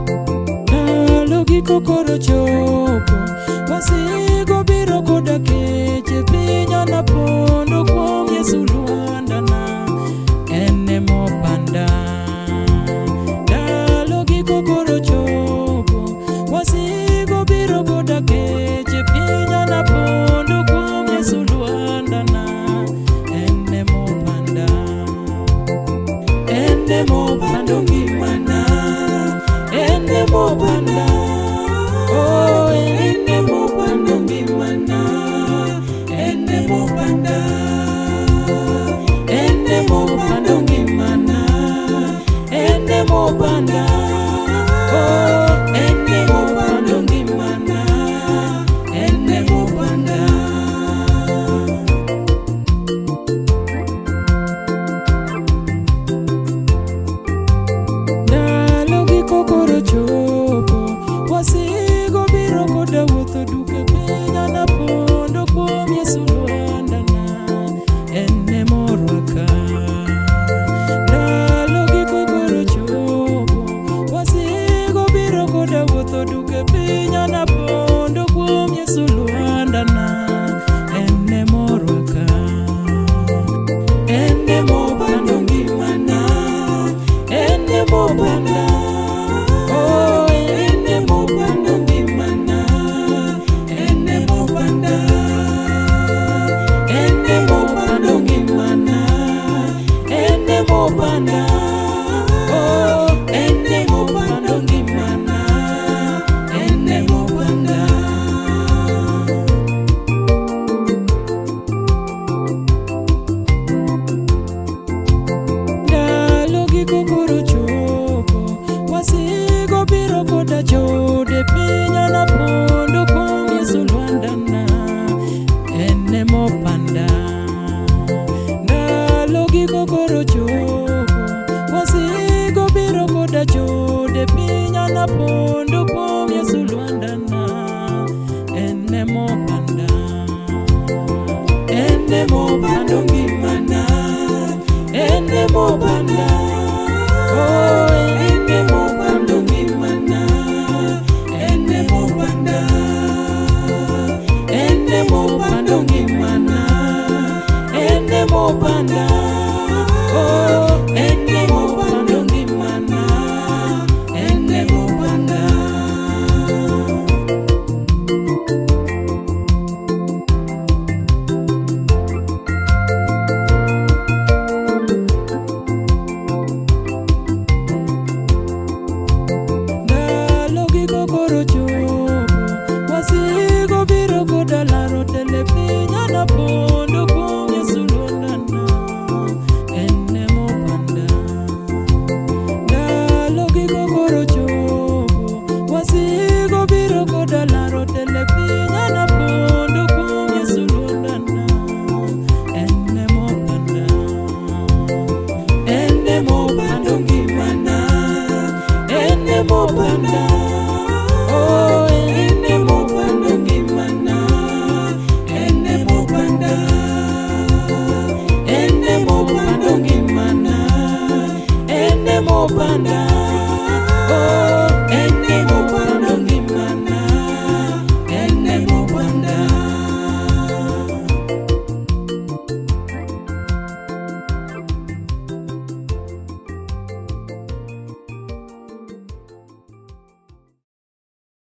Ndalo giko koro chopo, wasigo biro koda keche piny anapondo kuom Yesu lwandana, en emopanda. Ndalo giko koro chopo, wasigo biro koda keche piny anapondo kuom Yesu lwandana, en emopanda. En emopando ngimana, en emopanda. Oh, en emopando ngimana, en emopanda. En emopando ngimana, en emopanda. Oh, en emopando ngimana, en emopanda. Ndalo giko koro chopo, wasigo biro koda wuotho duke piny anapondo kuom Yesu lwandana, en emorwaka. Ndalo giko koro chopo, wasigo biro koda wuotho duke piny anapondo kuom Yesu lwandana, en emorwaka. En emopando ngimana, en emopanda. Oh, en emopando ngimana, en emopanda. En emopando ngimana, en emopanda. Oh, en emopando ngimana, en emopanda. Ndalo giko koro chopo, wasigo biro koda chode piny anapondo kuom Yesu lwandana, en emopanda. Ndalo giko koro chopo, wasigo biro koda chode piny anapondo kuom Yesu lwandana, en emopanda. En emopando ngimana, en emopanda.